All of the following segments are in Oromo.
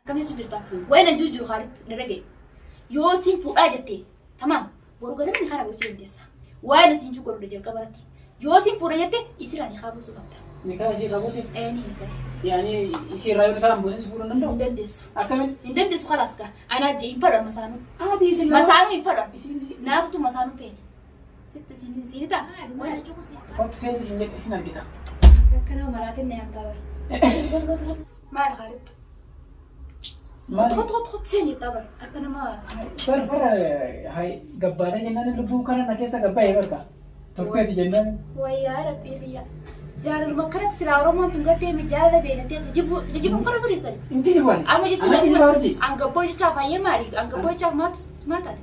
Akkam jechuu jirta? Wayi nan jiru jiru Khalid na dhaga'i. Yoo siin fuudhaa jette tamaam boru ganama ni kana gochuu dandeessa. Waa'ee na siin jiru godhudha jalqaba irratti. Yoo siin fuudha jette isirraa ni kaabusuu qabda. Nikaa isii qabuusi. Ee ni hiikale. Yaani isii irraa yoo nikaa hin buusin si fuudhuu hin Hin danda'u. dandeessu. Akkamiin? Hin dandeessu kalaas gaa. Anaa jee hin fadhan masaanuu. Ati isin lama. Masaanuu hin fadhan. Isin isin. Naatutu masaanuu feene. Sitti siin siin ta'a. Waan jechuu kun siin ta'a. Kottu seeni sin jedhe hin argita. Akkana maraatiin na yaamtaa bara. Maal Khalid? Maali? Kottu kottu kottu seen jettaa bara. Akka nama Bar bar hay gabbaatee jennaan lubbuun kana na keessa gabbaa'ee barka. Turteeti jennaan. Wayyaa rabbii kiyya. Jaalaluma akkanatti silaa Oromoon tun gartee mi jaalala beenatee kijibuun kana suriisan. Hin kijiban. Amma jechuun Ana kijibaa hojii. angabboo jechaaf hayyee maali? Angabboo jechaaf maaltu maal taate?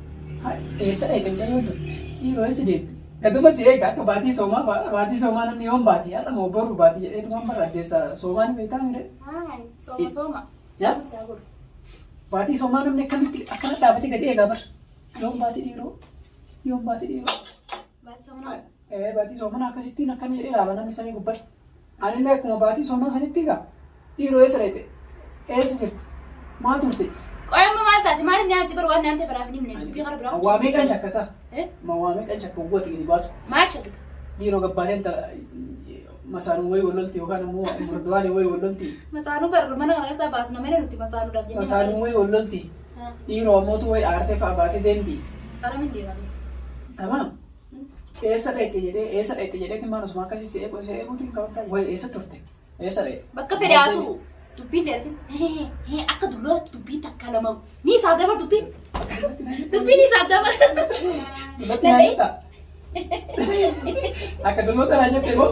Eessa dheeyte mucayyoon tun? Dhiiroo eessa deemte? Gaduma si eega akka baatii soomaa baatii soomaa namni yoom baati har'a moo boru baati jedheetu waan barra addeessa soomaa ni beektaa mire. Haay sooma sooma. Yaa? Sooma siyaa godhu. Baatii soomaa namni akkamitti akkana dhaabatee gadi eegaa bara. Yoom baati dhiiroo? Yoom baati dhiiroo? Baati soomanaa. Ee baatii soomanaa akkasittiin akkana jedhee ilaala namni samii gubbatti. Anillee akkuma baatii soomaa sanitti egaa dhiiroo eessa dheeyte? Eessa jirti? Maa turte? Qoy amma maal taate? Maal inni naamti bara waan naamte baraaf hin himne dubbii kana biraa. Waa meeqan shakkasa? Eh? Ma waa meeqan shakka uwwati gadi baatu? Maal shakkita? Dhiiroo gabbaateen masaanuu wayii wal lolti yookaan immoo murduwaanii wayii wal lolti. Masaanuu bar mana kana keessaa baasna malee nuti masaanuudhaaf jennee. Masaanuu wayii wal lolti. Dhiiroo ammootu wayii aartee fa'a baatee deemti. Qaramiin deemaa. Tamaam. Eessa dheeyte jedhee eessa dheeyte jedheetiin maan osuma akkasii si eegu si eeguutiin qabatta wayii eessa turte? Eessa dheeyte? Bakka fedhe haa turu. Dubbiin dheeratin akka dulloota dubbii takka lama ni isaaf dabar dubbiin. Dubbiin isaaf dabar. Dullatti naa jettaa? Akka dulloota naa jette moo?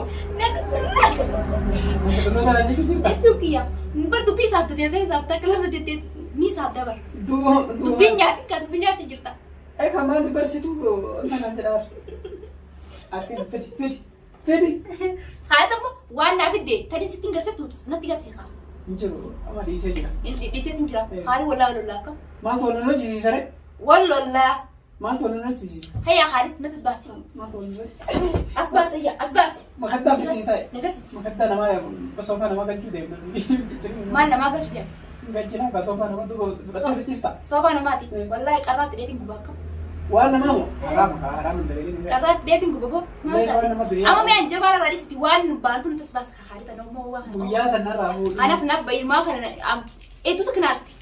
Akka dulloota naa jette jirta? Jechuun kiyya. Bar dubbii isaaf teessee isaaf takka lama teessee ni isaaf dabar. Duuba Dubbiin nyaati ka dubbiin nyaatu jirta. Eka maali barsituu kanaan jedhaa. As kennu fidi fidi fidi. Haa ta'u waan naa fidde tani sitti hin garsiiftu natti garsiifa. Hin jiru amma dhiisee jira. Dhiiseetiin jira. Haali wallaa wal lollaa akka. Maaltu wal lolchisiisa ree? Wal lollaa. Maaltu wal lolchisiisa? Hayyaa Khaalid natti as baasi. Maaltu wal lolchisiisa? As baasi hayyaa as baasi. Makattaa fiddiisaa. Na garsiisi. Makattaa namaa soofaa namaa galchuu deemna. Maal namaa galchu deema? Galchina ka soofaa nama duuba fudhattee fiddiista. Soofaa namaati. Eh. Wallaahi qarraatti dheetiin guba akka. Waan namaa moo? Haraama ka haraama hin dalagin. Qarraatti dheetiin guba boo. Maal Lees waan taate? nama duniyaa. Amma mi'aan jabaa irraa dhiisiti waan baantu nuti as baasi ka Khaalid ana immoo waa kana. Guyyaa sanarraa fuudhu. Anas na bayyumaa kana eetutu kinaarsti.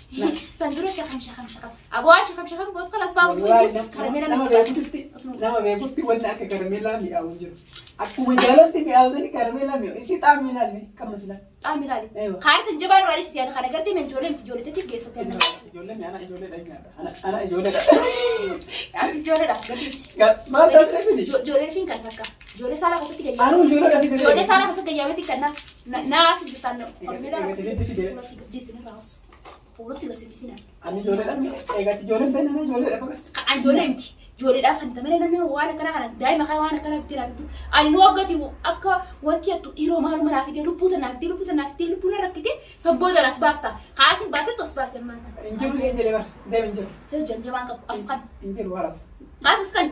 San dura shakam shakam shakam. Aboo shakam shakam boot kalas baasu Wallaahi karmeela nama natti baasi. beekutti nama beekutti wanni akka karmeelaa mi'aawu hin jiru. Akkuma jaalatti mi'aawu sani karmeelaa mi'aawu. Isii xaamii ilaalme kamma silaa. Xaami ilaali. Eewa. Khaalid tan jabaa irraa dhiisiti ana kana gartee men ijoollee miti ijoollee teetiif geessatti ana. Ijoollee mi'aana ijoollee dha nyaata. Ana ijoollee dha. Ati ijoolleedha gatiisi. Maal taasise fidi? Ijoollee fi kan takka. Ijoollee saalaa keessatti gayyaa. Anuu ijoollee dha fide. Ijoollee saalaa keessatti gayyaameti kan na naa asu jirtaan kormeelaa Egaa fide. Fuulatti gasimbisina. Ani ijoollee dha. Egaa ijoolleen ta'in ana ijoollee dha bagas. An ijoollee miti. Ijoolleedhaaf kan malee namni waan akkana kana daa'ima kana waan akkana bitee naa bittu. Ani nu waggati akka wanti attu dhiiroo maaluma naa fidee lubbuu tanaaf fidee lubbuu tanaaf fidee lubbuu na rakkite san booda as baasta. Kaasin baasettu as baase ammaan tana. Hin jiru siin jedhee bara. Deem hin jiru. Soo janjabaan qabu as kan. Hin jiru haras. Kaas as kan.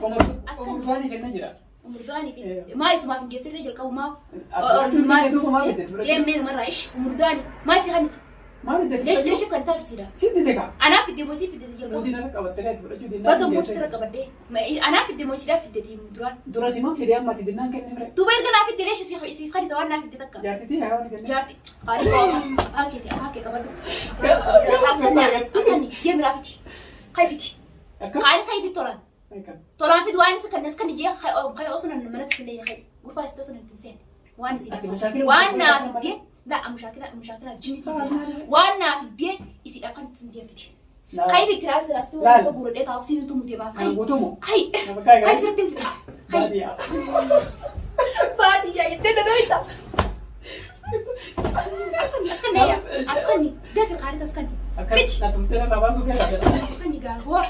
Umurtuwaanii kenna jira. Umurdu'anii fi maa isumaaf hin geessirree jalqabu maa Ati duuba maal jette? deemee numarraa ish umurdu'anii maa isii kannita Maal jette? leesh leeshif kan taafisiidha Sitti deeka. anaaf fidde moo isii fidde jalqabu Mootiin harka qabattee ati fudhachuu dinnaan bakka muursi sirra qabadhee anaaf fidde moo isiidhaaf fidde tiim duraan Dura simaan fidee amma ati dinnaan kenne bire. duuba erga naaf fidde leesh isii kannita waan naaf fidde takka Jaartitii haa waan kenne. jaarti haalli afaan keeti afaan kee qabadhu askanni askanni deemi raafiti kaifiti Akka? haali kaifi tolaan Akka? tolaan fidi waan isa kan as kan ijee kai osoo nan manatti hin leeyne kai gurfaa isitti osoo nan ittiin seenne waan isii Ati mashaakila waan naa gurguddaa fiddee la mushaakila mushaakila jinni Sa'a maali? waan naa fiddee isiidhaaf kan ittiin deeffiti. Kai fitti raas raas tu Laal. waan guuradhee taa'u siin tu mutee baas kai Kan guutumu. kai Nama kaa kai gara. sirriitti hin fixa kai Baadiyyaa. baadiyyaa jettee na dhoyta. Askanni askanni ayyaa askanni dafi qaalit askanni Akka fiti na tumtee narraa baasuu keessa. askanni gaaroo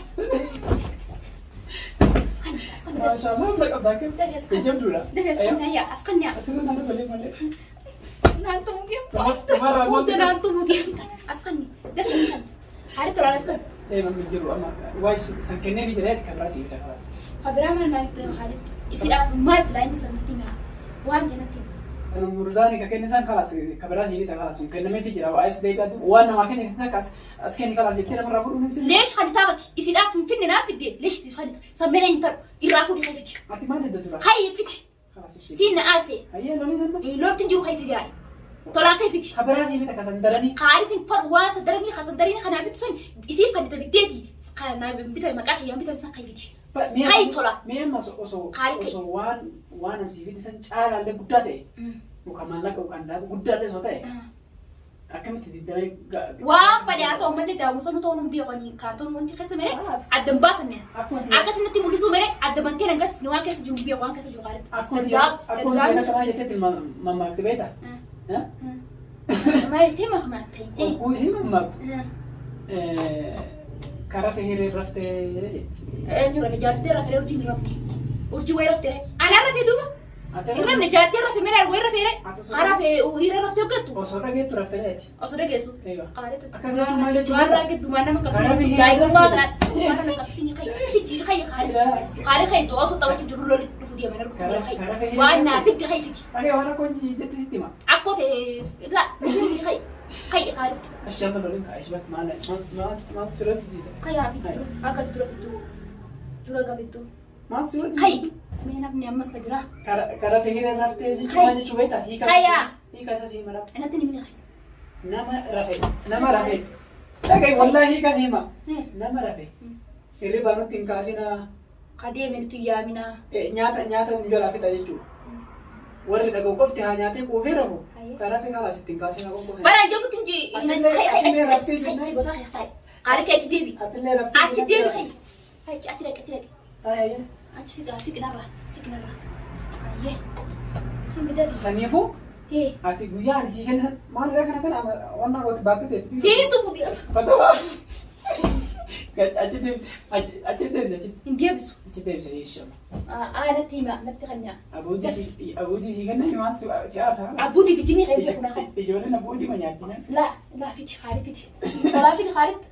askanni askanni dafi Maashaallah humna qabda akka. dafi askanni Jajjabduudha. dafi askanni ayyaa askanni yaa. Asirra naannoo malee malee. Naantu mukeemta. Tumarraa Muuza naantu mukeemta. Askanni dafi askanni haali tolaan askanni. Ee mamni jiru amma wayi san kennee fi jedhee kan biraa si bita kalaas. Kabiraa maal maalitti hima Khaalid? Isiidhaaf maal silaa inni sun natti hima? Waan ta'e natti hima. Kan murdaani ka kenne san kalaas ka biraa sii bita kalaas sun kennameefi jira waa as deegaa waan namaa kenne takka as kenni kalaas jettee namarraa fudhuun hin sirrii. Leesh kan taabati isiidhaaf hin finne naaf fidde leesh itti fadita sammeen hin fadhu irraa fuudhi kee fiti. Ati maal edda dura? Hayyi fiti. Kalaas ishee. Siin na aarse. Hayyee lolii nama. Lolti hin jiru kee fiti yaa'e. Tolaa kee fiti. Ka biraa sii bita ka san daranii. Kaalitiin fadhu waan sadaranii ka sadaranii kanaa bitu san isiif fadita bitteeti. Kana bitame maqaa kiyyaan bitame san kee fiti. Hayi tola. Mee amma osoo Haali ta'e. osoo waan waan asii fidi san caalaallee guddaa ta'e yookaan maallaqa yookaan daakuu guddaallee osoo ta'e akkamitti diddamee Waan fadhe haa ta'u malee daawwisa nu ta'uu nu beekanii kaartoon wanti keessa malee addan baasanne. Akkasumatti mul'isuu malee adda bantee nangas waan keessa jiru beeku waan keessa jiru kaalitti. Akkuma akkuma jettetti mammaakti beektaa? Maal jettee mammaakte? Ogguu isii mammaaktu karaa fe'ee raftee jetti. Eenyu rafe jaartee rafe urjiin hin rafne. Urjii wayi raftee anaa rafee duuba. Hin rafne jaartee rafe malee wayi rafee karaa fee hiriira raftee hoggattu. Osoo dhageettu raftee jetti. Osoo dhageessu. Akkas jechuun maal jechuudha? Waan raagiddu waan nama qabsiisu daa'imummaa kanaan waan nama qabsiisni kayya fiji kayya kaali kaali kayya tu osoo taphachuu jiru lolli dhufu deeman argutu jira kayya waan naa fiddi kayya fiji. Dhagee waan akkoo jetti sitti hima. Akkoo ta'e la fiddi kayya kayya kaalitti. Ashama lolin kaa ishbak maal maal maal sirratti jiisa. Kayya fiddi dura akka dura fiddu dura gabittu. Maal sirratti Kayya mee namni ammas ta jira. Karaa fe'ee raftee jechuun maal jechuu beektaa? Kayya. Hiika isa sii mara. Natti ni mina kayya. Nama rafe nama rafe. Dhagahi wallaahi hiika sii hima. Nama rafe. Hirribaa nutti hin kaasinaa. Kadeeme nutti yaaminaa. Nyaata nyaata nu jalaa fixa jechuudha. Warri dhaga'u qofti haa nyaatee quufee rafu. Karaa fi kalaas ittiin kaasinaa qoqqoosan. Bara jamutti hin jee. Atillee raftee jennaan. Botaa kee taa'e. Qaali kee achi deebi. Atillee raftee Achi deebi kee. Achi achi dhaqi achi dhaqi. Taa'ee. Achi siqa siqinarra siqinarra. Ayyee. Hambi dabi. Saniifuu Hee. ati guyyaa ani sii kenna maal irraa kana kana waan gooti baattee teetti. Siin tuquti. Fatawaa. Achi deebi achi deebisi achi Hin deebisu. achi deebisi eeshama. Aa natti hima natti kanya. Abuutii sii kenna himaan si aarsa kana. Abbuutii bijinii kee beeku naa kan. Ijoolleen abuutii ma nyaatti na. La la fiti haali fiti. Tolaa fiti haalitti.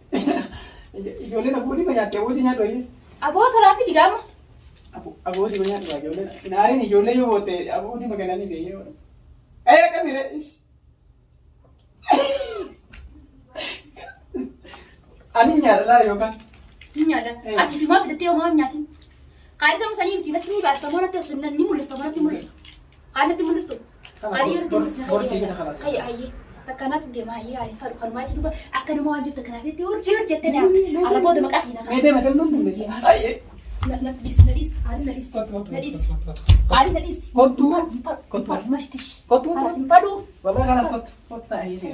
Ijoolleen abuutii ma nyaatti abuutii nyaatu wayii. Aboo tolaa fiti gaama. Abuutii ma nyaatu ijoolleen. Naariin ijoollee yoo bootte abuutii ma kennanii beeyyee. Ee qabire. Ani nyaadha laa yookaan. Ni nyaadha. Ati fi maaf fidattee homaa hin nyaatin. Qaalii ta'uu sanii miti natti ni baasta moo natti ni mul'istu moo natti mul'istu. Qaalii natti mul'istu. Qaalii yoo natti mul'istu. Borsii bita kanas. Hayya hayyee. Takka naatu deema hayyee hayyee fadhu kanumaa jechuudha duuba akka nama waan jirtu kanaaf jettee urjii urjettee naa. Alla booda maqaa kiyya naa. Meetee meetee nuun dubbite. Hayyee. Na dhiis na dhiis qaalii na dhiis na dhiis qaalii na dhiis. Kottu. Kottu. Mashtish. Kottu. Kalaas hin fadhu. Wallahi kanas kottu. Kottu taa'ee si.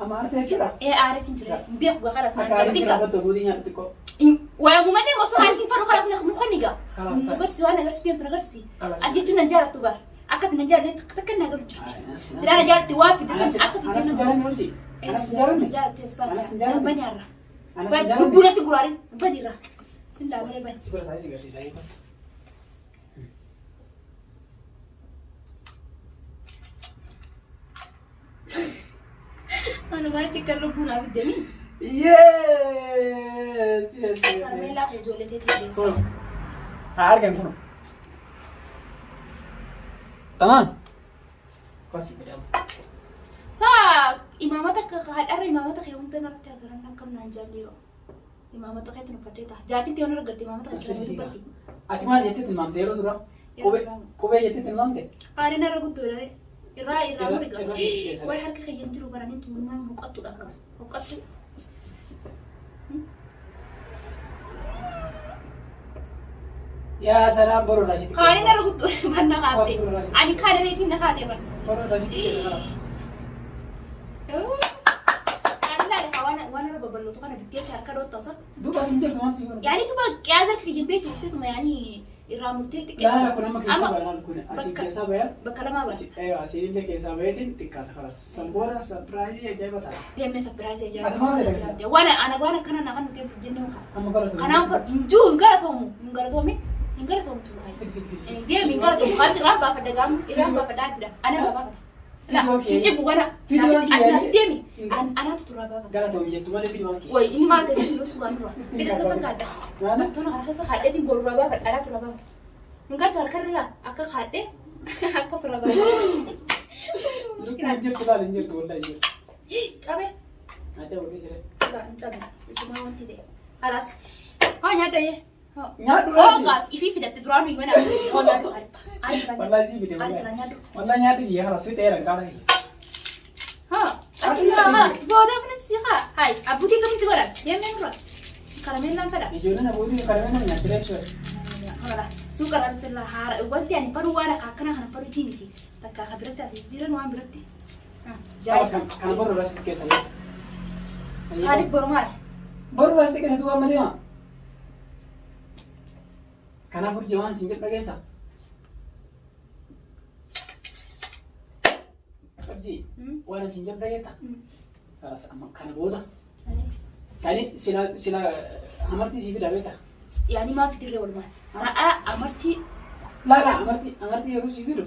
Amma aartee jechuudha. Ee aaree hin jire. Hin beeku kanas Akka aaree sirraa badda buutii nyaatu xiqqoo. Waamumannee osoo haalli hin fadhu kanas nu kan egaa. Kalas Nu garsi waan agarsiisu deemtu agarsiisi. Kalas. Ati jechuun nan jaalattu bara. Akka ati nan jaalattu takka na galu jirti. Silaa na jaalatti waan fidde san akka fidde Anas san hin jaalanne hojii. Anas hin jaalanne. Jaalattu Anas espaasa. hin jaalanne. Bani har'a. Anas hin jaalanne. Lubbuu natti guraarin. Bani irraa. Sin laa malee bani. Si bira taa'ee si agarsiisa. Kottu. Anumaa achi kan lubbuu naa fiddanii. Yes! Yes, yes, yes. Karmeellaa kee ijoollee teetii geessa. Kun. Haa argan kun. Tamam. Kosi jedhama. Saa imaamata haadharra imaamata kee hunda narratti agaran akkam naan jaalleero. Imaamata keetti nu fadhee ta'a. Jaartiin ta'e argarte imaamata kee Asirri kana sigaa. dubbatti. Ati maal jettee tilmaamte yeroo dura? Yeroo Qubee duraa. qubee jettee tilmaamte? Qaaliin irra guddoo dha. Irraa irraa muriga. Irra si keessa. Wayi harka kiyya hin jiru baraniin tumummaan huqqattuudha akkam. Huqqattu. Yaa salaam boroo irraa sitti. Qaaliin irra guddoo banna kaate. Ani kaadhee isin na kaate bara. Boroo irraa sitti keessa kaas. Qaaliin laale waan waan irra babal'ootu kana bittee harka dhoottu asa. Duuba hin jirtu waan si godhu. Yaani tuma qiyaasa kiyya beektu tuma yaani irraa murtee xiqqeessa. Laala kun amma keessa Amma bayan kun asii bakka- keessaa bayan. Bakka lamaa baasa. Asii illee keessaa bayeetiin xiqqaata kalas. San booda sapiraayizii ajaa'iba ta'a. Deemee sapiraayizii Ati maal ajaa'iba. fayyadamta? Waan ana waan akkana na kan nuti himtu jennee haa. Amma gara Kanaaf hin jiru hin galatoomu hin galatoomi hin galatoomu tu Fit fit fit. fit. Deemi hin galatoomu kan irraan baafadha gaamu irraan baafadha jira ana irraa baafata. La si cibu kana Fidi waan ati naaf kiyya. deemi anaatu turraa baafata. Galatoomi jettu malee fidi waan kiyya. Way inni maal ta'e si lusu waan dura. Fida sasa kaadha. Maala? Toona kana keessa kaadheetiin boru irraa baafadha anaatu irraa baafata. Hin galtu harka irraa akka kaadhee. Akka ofirra baay'ee. Lukkuun hin jirtu laal hin jirtu wallahi hin jirtu. Cabe. Haa cabu dhiisire. Laa hin cabe. Isumaa wanti ta'e. Halaas. Haa nyaadha yee. Nyaadhu laati. Hoogaas ifii fidatte duraan nuyi mana. Hoo nyaadhu. Wallahi sii fide Ari wallahi. tura nyaadhu. Wallahi nyaadhu kiyya halas fixeera qaala kiyya. Haa. Achi halaas booda fudhachisi haa. Hayi abbuutii akkamitti godhan? Deemnee dura. Karameellaan fedha. Ijoolleen abbootii karameellaan nyaatti jechuudha. Haala suuqarraan sirna haara wanti ani fadhu waan akka akkanaa kana fadhu jiiniti. Takka akka biratti asii jiran waan biratti. Jaayisa. Kana boru irraa sitti keessa jira. Haalli boru maali? Boru irraa sitti keessa duuba amma deema. Kanaaf urjii waan isin jedhu dhageessa. Urjii waan isin jedhu dhageetta. Kanas amma kana booda. Sani sila sila amartii si fida beekta. Yaani maaf dirree walumaan? Sa'a amartii Laa laa amartii amartii yeroo si fidu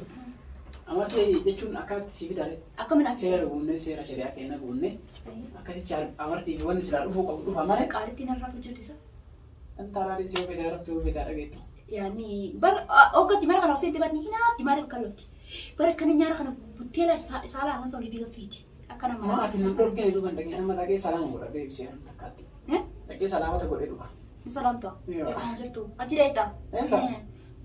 amartii jechuun akkanatti si fida ree. akkamiin as Seera guunnee seera shari'aa keenya guunnee akkasitti amartii fi wanni silaa dhufuu qabu dhufa malee. Qaalittiin har'aa hojjetu isa. Intaalaa dhiisii yoo feete raftu yoo feete dhageettu. Yaani bar hoggatti mana kana hoseetti barni hinaafti maaliif akka lolti? Bara akkana nyaara kana butteela saalaa afaan saulii biiga fiiti. Akkana Maa ati nan dhorkee duuba hin dhageen amma dhagee salaama godha deebisee takkaatti. Dhagee salaamata godhee dhufa. Ni salaamta. Yoo. Jirtu. Achi dheeyta. Eega.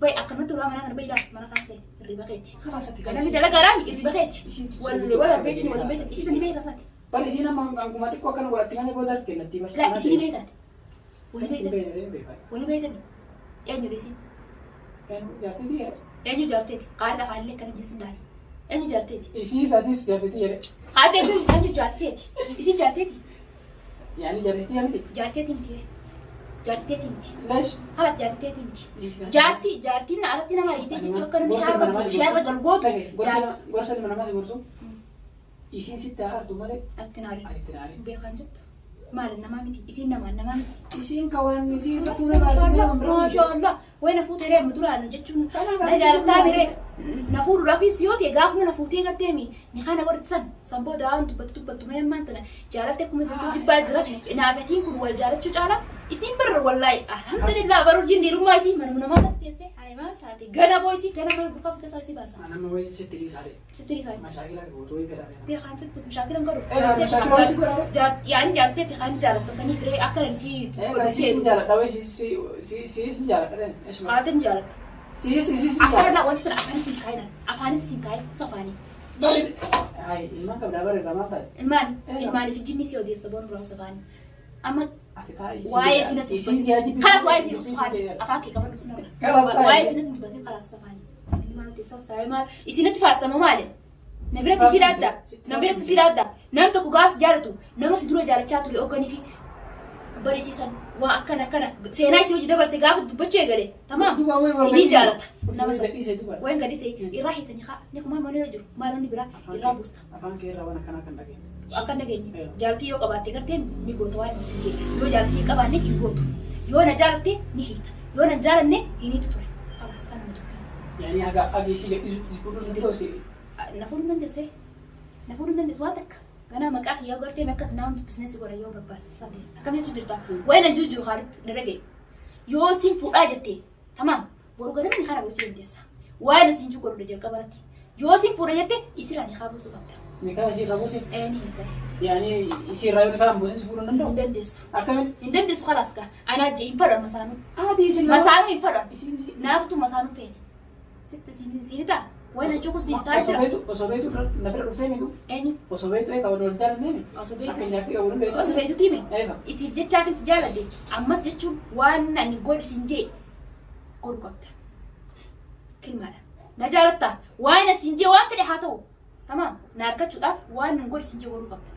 Bay akkanumatti ulaa manaa kana bay ilaali mana kana seeni hirriba keeti. Karaa satti kan Ganamni dalagaadhaan hirriba keeti. Isiin Wal wal beekni wal beekni isiin ni beekta saati. Bal isiin amma hanguma xiqqoo akkana godhatti malee booda kennatti bar. La isiin ni beektaati. Wal beektan. Beektan. Wal beektan. Eenyu isiin? Jaartitii jedhe. Eenyu jaarteeti? Qaarri afaanillee akkana jisin daali. Eenyu jaarteeti? Isii isaatis jaartitii jedhe. Qaarri eenyu jaarteeti? Isiin jaarteeti? Yaani jaartitii miti. Jaarteeti miti. Jaarteeti miti. Leesh. Halas jaarteeti miti. Jaartii jaartiin alatti nama hiitee jechuun akka namni shaarra galgootu. Gorsa ilma namaa si gorsu. Isiin sitti aartu malee Atti naari. ati naari. Beekan jettu. Maali namaa miti. Isiin namaa namaa miti. Isiin kawaan isiin fuula baadiyyaa kan biraa. Maashaallah. Way na fuutee reemu duraan jechuun na jaalattaa miree na fuudhuudhaafis yoo ta'e gaafuma na fuutee galteemi ni kana godhatan san booda waan dubbattu dubbattu malee ammaan tana jaalatte akkuma jirtu jibbaa jira naafetiin kun wal jaalachuu caala isiin barra wallaahi alhamdulillah baruu jindiirummaa isii manuma namaa as teessee hayi maal taate gana boo isii gana mana burqaas keessaa isii baasa. Nama wayii sitti dhiisaare. Sitti dhiisaa. Mashaakila gootuu wayii fedhaa. Beekaan jettu mushaakila hin godhu. Mashaakila wayii si godhaa. Yaani jaarteetti kan jaalatta sanii firee akka namni si Siis jaaladha wayii siis jaaladha. Qaatiin jaalatta. Siis siis Akka jaaladha. irraa wanti tana afaanis hin kaayinan. Afaanis hin kaayin osoo afaanii. Bari hayi ilmaan qabdaa bari irraa maal ta'e? Ilmaani ilmaanii fi jinni si odeessa boon duraa osoo afaanii. Amma Ati taa'ii. waa'ee isinatti Isiin si ajibbi. Kalas waa'ee isin osoo afaanii afaan kee qabadhu sinarra. Kalas taa'ee. Waa'ee isinatti dubbatee kalas osoo afaanii. Maal teessaas taa'ee maal isinatti faastama maali? Na biratti si dhaadda. Na biratti si dhaadda. Nam tokko gaafas jaalatu nama si dura jaalachaa ture hogganii fi barisiisan waa akkana akkana seenaa isii hojii dabarse gaafa dubbachuu eegale tamaam ni jaalata nama sana. Wayin gadise irraa hiitanii haa ni kumaa maal irra jiru maalonni biraa irraa buusta. Afaan kee irraa waan akkanaa kan dhageenye. Akka dhageenye jaaltii yoo qabaatte gartee ni goota waan isin jee yoo jaaltii hin qabaanne hin gootu yoo na jaalatte ni hiita yoo na jaalanne hin hiitu ture. Kalaas kan nama dubbii. Yaani haga agi isii gadhiisutti si fuudhuu danda'u si. Na fuudhuu hin dandeessu na fuudhuu hin dandeessu waan takka. Ganaa maqaa kiyyaa gartee akka naan dubbisnee si godha yoo barbaadu ta'e. Akkam jechuun jirta wayin an jiru haalitti na dhagaye yoo sin fuudhaa jette tamaam boru ganamni kana gochuu dandeessa. Waa'ee isin jiru godhu jalqaba irratti yoo sin fuudha jette isirraa ni kaabusuu qabda. Nikaa isii qabuusi. Ee ni hin ta'e. Yaani isii irraa yoo nikaa buusin si fuudhuu hin Hin danda'u. dandeessu. Akkamiin? Hin dandeessu kalaas gaa anaa jee hin fadhan masaanuu. Ati isin lama. Masaanuu hin fadhan. Isiin si. Naatutu masaanuu feene. Sitti siin ta'a. Wayin achi kun siin ta'a jira. Osoo beektu na bira dhuftee mitu. Eenyu? Osoo beektu eega wal jaalannee mi? Osoo Akka beektu. jaartii qabu beektu. Osoo beektuti mi? Eega. Isiif jechaafis jaaladhe ammas jechuun waan ani godhu siin jee godhu qabda. Kilmaadha. Na jaalatta waan asiin jee waan fedhe haa ta'u. Tamaam na harkachuudhaaf waan ani godhu siin jee godhuu qabda.